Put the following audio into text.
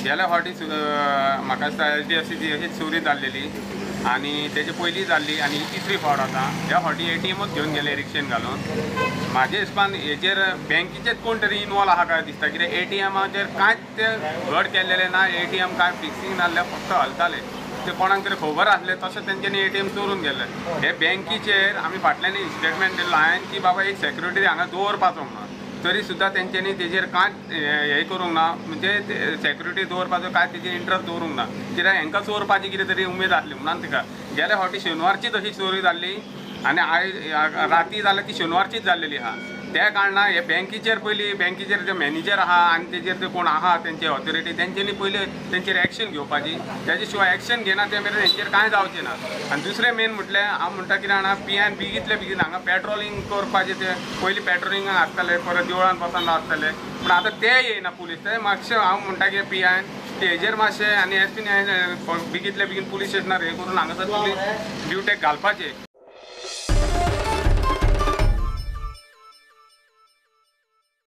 गेल्या फावटी म्हाका दिसता एचडीएफसीची अशीच चोरी जाल्लेली आनी तेजे पयलीं जाल्ली आनी ही तिसरी फावट आतां. ह्या फावटी एटीएमूच घेवन गेले रिक्षेन घालून. म्हाजे हिसपान हेजेर बँकीचेच कोण तरी इनवॉल्व आहा काय दिसता, कित्याक एटीएमाचेर कांयच ते घड केल्लेले ना. एटीएम कांय फिक्सिंग नासलें, फक्त हलताले. ते कोणाक तरी खबर आसलें तशें तेंच्यांनी एटीएम चोरून गेल्ले. हे बँकीचेर आमी फाटल्यान स्टेटमेंट दिल्लो हांवें की बाबा एक सेक्युरिटी हांगा दवरपाचो म्हणून, तरी सुद्दां तेंच्यांनी तेजेर कांयच हें करूंक ना. म्हणजे सेक्युरिटी दवरपाचो कांय तेजेर इंट्रस्ट दवरूंक ना, कित्याक हेंकां चोरपाची कितें तरी उमेद आसली म्हणून. तिका गेल्या फावटी शेनवारची तशी चोरी जाल्ली आनी आयज राती जाल्यार ती शेनवारचीच जाल्लेली आहा. त्या कारणान हे बँकीचेर पयलीं बँकीचेर जे मॅनेजर आहा आनी तेजेर जे कोण आहा तेंचे ऑथॉरिटी तेंच्यांनी पयलीं तेंचेर एक्शन घेवपाची. तेजे शिवाय एक्शन घेना ते मेरेन हेंचेर कांय जावचें ना. आनी दुसरें मेन म्हटल्यार हांव म्हणटा कितें जाणा, पीआयन बेगींतले बेगीन हांगा पेट्रोलिंग करपाचें. ते पयलीं पेट्रोलिंगाक आसताले, परत देवळान बसून आसताले, पूण आतां ते येयना पुलीस. ते मातशें हांव म्हणटा की पीआयन हेजेर मातशें आनी एसपीन बेगींतले बेगीन पुलीस स्टेशनार हें करून हांगासर पुलीस ड्युटेक घालपाचें.